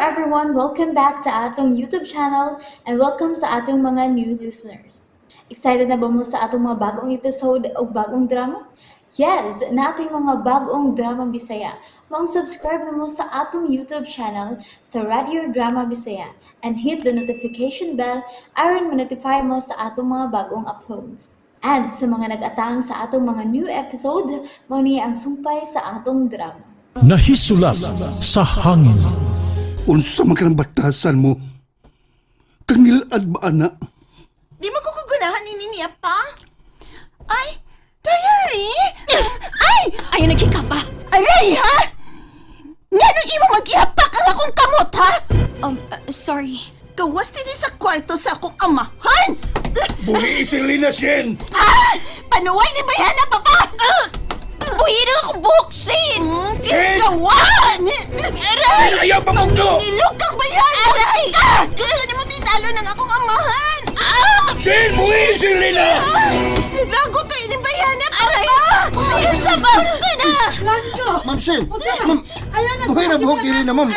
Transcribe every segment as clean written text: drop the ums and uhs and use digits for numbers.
everyone! Welcome back to atong YouTube channel and welcome sa atong mga new listeners. Excited na ba mo sa atong mga bagong episode o bagong drama? Yes, nating mga bagong drama Bisaya. Maong subscribe na mo sa atong YouTube channel sa Radio Drama Bisaya and hit the notification bell aron ma-notify mo sa atong mga bagong uploads. And sa mga nag-atang sa atong mga new episode, mao ni ang sumpay sa atong drama. Nahisulat sa hangin. Unsa man kanang batasan mo? Kangilad ba ana? Di mo ko kugunahan ni niya pa? Ay, diary! Ay! Ayaw nagkikapa. Aray, ha? Nganong imo magihapak ang akong kamot, ha? Sorry. Gawas din sa kwarto sa akong amahan! Buhi si Lina Shen! Ah! Panuway ni Bayana, papa! Buhi na akong buhok, Shane! Shane! Gawan! Aray! Ayaw pa mugno! Mangingilog kang Bayana! Aray! Ah! Gusto ni mo titalo ng akong amahan! Shen! Buhi si Lina! Ah! Naglago to ini Bayana, Aray! papa! Sino sa basta na? Ma'am Shen! Ma'am! Buhay na buhok dili na, ma'am!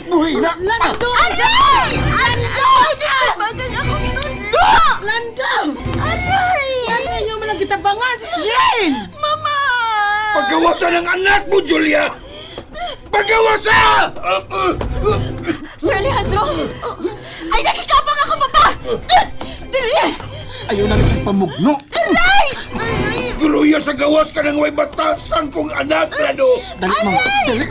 Buhay na! Lando! Aray! Lando! Nagtabagang akong tudlo! Lando! Aray! Ano mo lang kita banga si Shane! Mama! Pagawasan ang anak mo, Julia! Pagawasa! Sir Alejandro! Ay, nakikapang ako, papa! Dali! Ayaw na lang ipamugno! Aray! Aray! Guluya sa gawas ka ng way batasan kong anak, Lano! Dali, ma'am! Dali!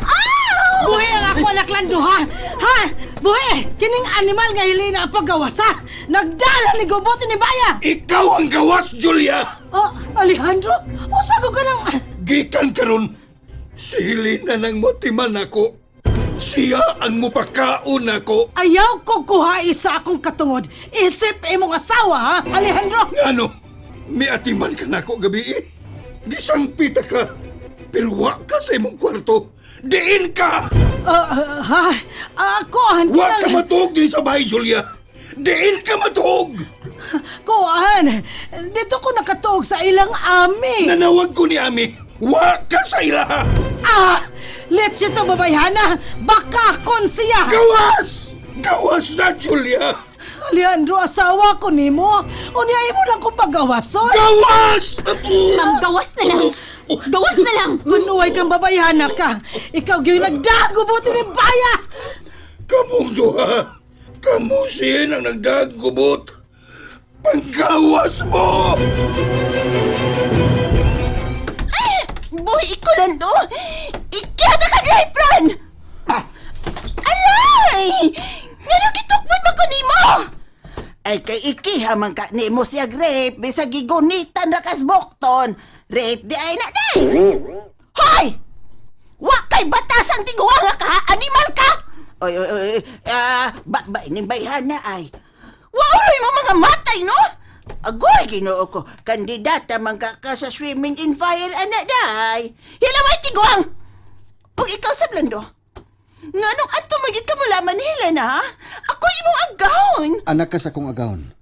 Buhi ang ako anak Lando ha! Ha? Buhi! Kining animal nga hili na ang paggawasa! Nagdala ni Gobot ni Baya! Ikaw ang gawas, Julia! Oh, Alejandro! Usa ko ka ng... Gikan karon, si Helena nang motiman ako. Siya ang mupakaon ako. Ayaw ko kuha isa akong katungod. Isip imong asawa ha, Alejandro! Ngano, miatiman ka nako gabi eh. Gisangpita ka. Pero wa ka sa imong kwarto. Diin ka! Ah, ha? Ako, hindi Wa ka matuog din sa bahay, Julia. Diin ka matuog! Kuan! Dito ko nakatuog sa ilang ami! Nanawag ko ni Ami. Wa ka sa ilaha! Ah! Let's ito, babayhana! Baka kon siya! Gawas! Gawas na, Julia! Alejandro, asawa ko nimo. Unya imo lang ko pagawason. Gawas! Ma'am, gawas na lang! Gawas na lang! Panuway kang babayhana ka. Ikaw gyud nagdagubuti ni Baya. Kamong duha! Kamu siya ang nagdagubot! Panggawas mo! Ay! Buhi ko, Lando! Ikyata ka, Greyfriend! Ah! Aray! Ngano gitukmod ba ko nimo? Ay kay ikiha man ka nimo siya grape bisag gigunitan ra kas bukton. Rape di ay na day. Hoy! Wa kay batasang tiguanga ka, ha? Animal ka! Oy oy oy. Ah, ba ba ining bayhana ay. Wa uroy mo mga matay, no? Agoy Ginoo ko, kandidata man ka, ka sa swimming in fire ana day. Hilaway tiguang! Ug ikaw sa Blando. Nganong adto magid ka mulaman ni Helena, ha? Ako imong agawon. Anak ka sa akong agawon.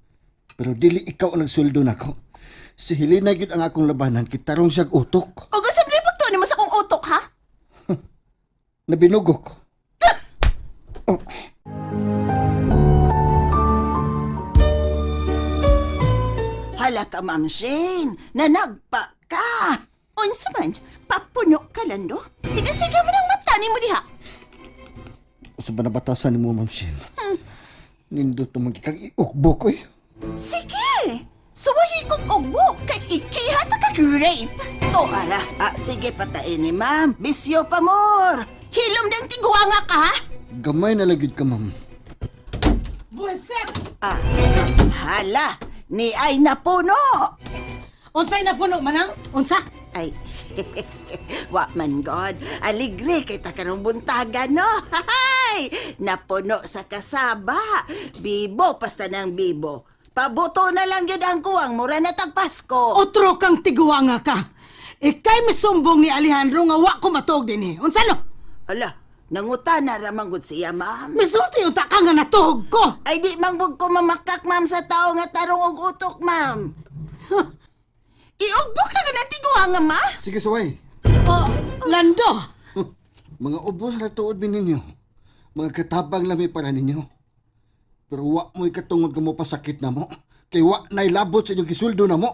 Pero dili ikaw ang nagsuldo nako. Si Helena gyud ang akong labanan kitarong siyag utok. Ug usab ni pagtuon nimo sa akong utok, ha? Nabinugo ko. Hala ka Ma'am Shane, nanagpa ka. Unsa man, papuno ka Lando. Sige sige mo nang mata nimo diha. Usa ba nabatasan nimo, Ma'am Shen? Nindot naman kang iukbo ko eh. Sige. Suwahi kong ugbo kay ikiha ta kag rape. To ara, ah, sige patain ni ma'am. Bisyo pa more. Hilom din tiguanga ka, ha? Gamay na lang gyud ka, ma'am. Buset! Ah, hala, ni ay napuno. Unsay na puno manang? Unsa? Ay, wa man God. Aligre kay ta karong buntaga, no? Hay! Napuno sa kasaba. Bibo, pasta ng bibo. Pabuto na lang yun ang kuwang, mura na tag Pasko. Otro kang tiguanga ka. Ikay misumbong ni Alejandro nga wa ko matuog dinhi. Unsa no? Ala, nanguta na ramang gud siya, ma'am. Misulti unta ka nga natuog ko. Ay, di mangbog ko mamakak, ma'am, sa tao nga tarong og utok, ma'am. Iugbok na ganang tiguanga, ma. Sige, suway. Oh, Lando. Mga ubos na tuod mi ninyo. Mga katabang lami para ninyo. Pero wa mo'y katungod ka mo pasakit na mo. Kay wa na'y labot sa inyong gisuldo na mo.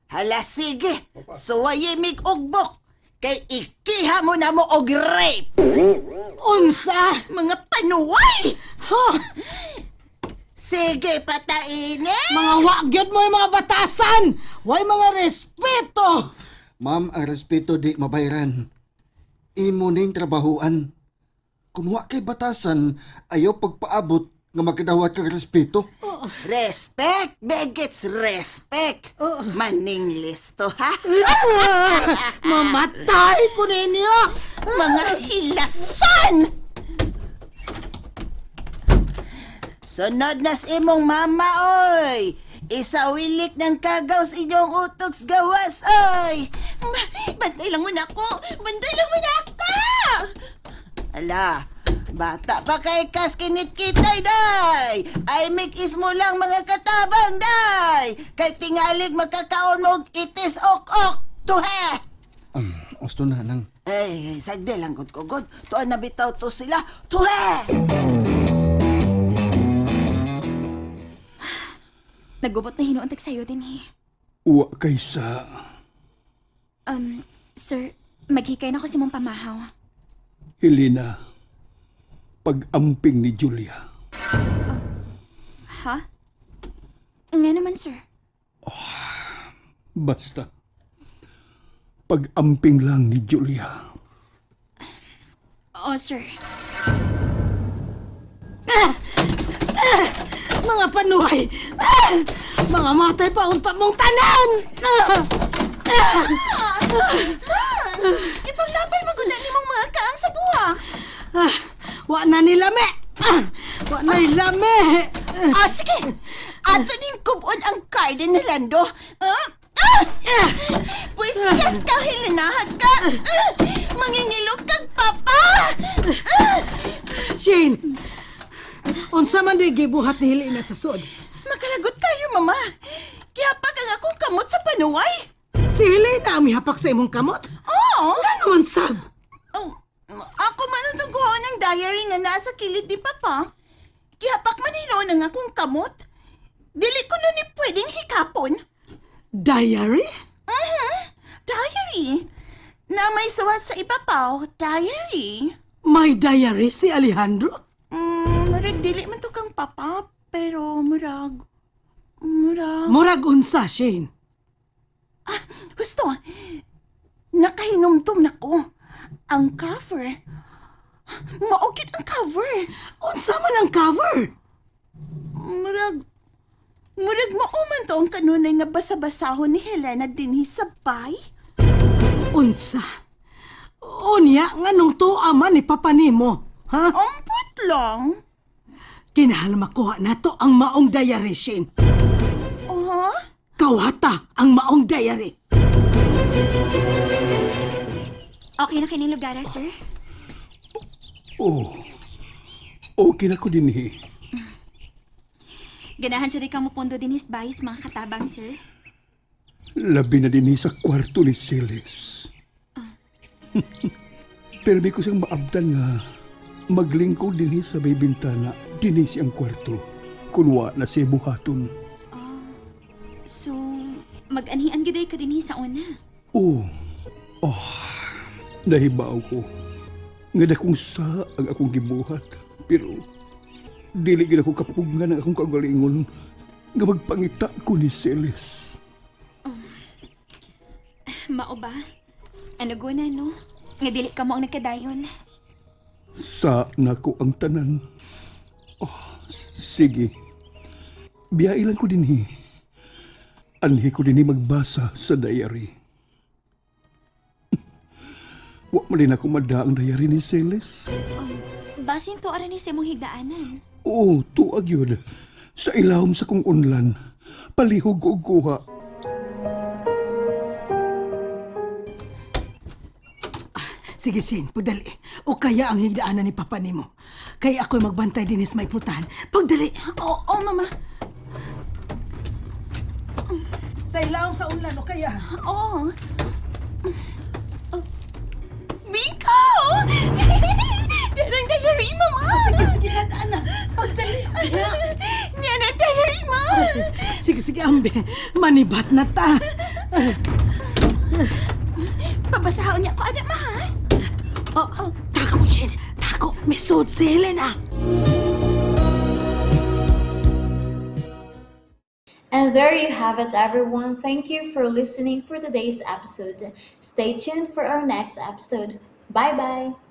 Hala sige, suwayi mig ugbok. Kay ikiha mo na mo og rape. Unsa? Mga panuway! Huh? Sige, patainin! Mga wagyod mo yung mga batasan! Way mga respeto! Ma'am, ang respeto di mabayran. Imo ning trabahuan. Kung wa kay batasan, ayaw pagpaabot nga makadawat kag respeto. Respect begets respect. Maning listo, ha? Mamatay ko ninyo! Mga hilason! Sunod nas imong mama, oy! Isawilik ng kagaw sa inyong utoks gawas, oy! Bantay lang mo na ako! Bantay lang mo na ako! Ala, bata pa kay kas kinit-kitay, day! Ay, mikis mo lang mga katabang, day! Kay tingalig makakaon mo og itis ok-ok, tuhe! Usto na nang. Ay, sagde lang gud ko gud. Tuan na bitaw to sila. Tuhe! Nagubot na hinuon tag sayo din eh. Wa kaysa Sir, maghikay na ko si mong pamahaw. Helena, pag-amping ni Julia. Ha? Nga naman, sir. Basta, pag-amping lang ni Julia. Oo, sir. Mga panuhay! Mga matay pa unta mong tanan! Ipaglapay mo gud na nimong mga kaang sa buha. Ah, wa na nila me! Wa na nila me! Ah, sige. Ato ning kubon ang garden ni Lando. Ah! Ah! Pwes ka, Helena, ka. Ah! Mangingilog kag papa. Ah! Shane! Unsa man di gibuhat ni Helena sa sud? Makalagot kayo, mama. Gihapak ang akong kamot sa panuway. Si Helena ang mihapak sa imong kamot? Oo. Ano man sab? Oh, ako man ang tuguhan ng diary nga nasa kilid ni Papa. Gihapak man hinuon ang akong kamot. Dili ko na ni pwedeng hikapon. Diary? Mhm. Diary. Na may suwat sa ipapaw, diary. May diary si Alejandro? Murag dili man to kang papa, pero murag murag Murag unsa, Shane? Gusto. Nakahinumdum na ko. Ang cover. Maukit ang cover. Unsa man ang cover? Murag murag mao man to ang kanunay nga basa-basahon ni Helena dinhi sa bay. Unsa? Unya, nganong tuwa man ni Papa nimo? Ha? Ampot lang. Kinahal makuha nato ang maong diary, Shane. Oh, Kawata ang maong diary. Okay na kining lugar, sir? Oh, okay na ko din eh. Ganahan sa kang mupundo din his bayis mga katabang, sir. Labi na din eh sa kwarto ni Celes. Pero may ko siyang maabdan nga maglingkod din eh sa may bintana din eh siyang kwarto. Kunwa na siya buhaton. So, mag-anhian giday ka din sa una. Oh, oh, nahibaw ko. Nga dakong sa ang akong gibuhat. Pero, dili gid ako kapugngan ang akong kagalingon nga magpangita ko ni Celes. Mao ba? Ano guna, no? Nga dili ka mo ang nagkadayon. Sa nako ang tanan. Oh, sige. Biyailan ko dinhi. Anhi ko dinhi magbasa sa diary. Wa man din ako mada ang diary ni Celes. Basin to ara ni sa imong higdaanan. Oo, tuag yun. Sa ilawom sa kong unlan, palihog og kuha. Sige, Shane, pagdali. O kaya ang higdaanan ni Papa nimo. Kaya ako'y magbantay din is may putahan. Pagdali! Oo, mama. Sa ilawom sa unlan, o kaya? Oo. Oh. Biko! Darang diary, mama. Sige, sige, anak. Pagdali. Niya na diary, ma. Sige, sige, ambe. Manibat na ta. Pabasahon niya ko, anak, ma, ha? Oh, tako, Shen. Tako. May suod si Helena. And there you have it, everyone. Thank you for listening for today's episode. Stay tuned for our next episode. Bye bye.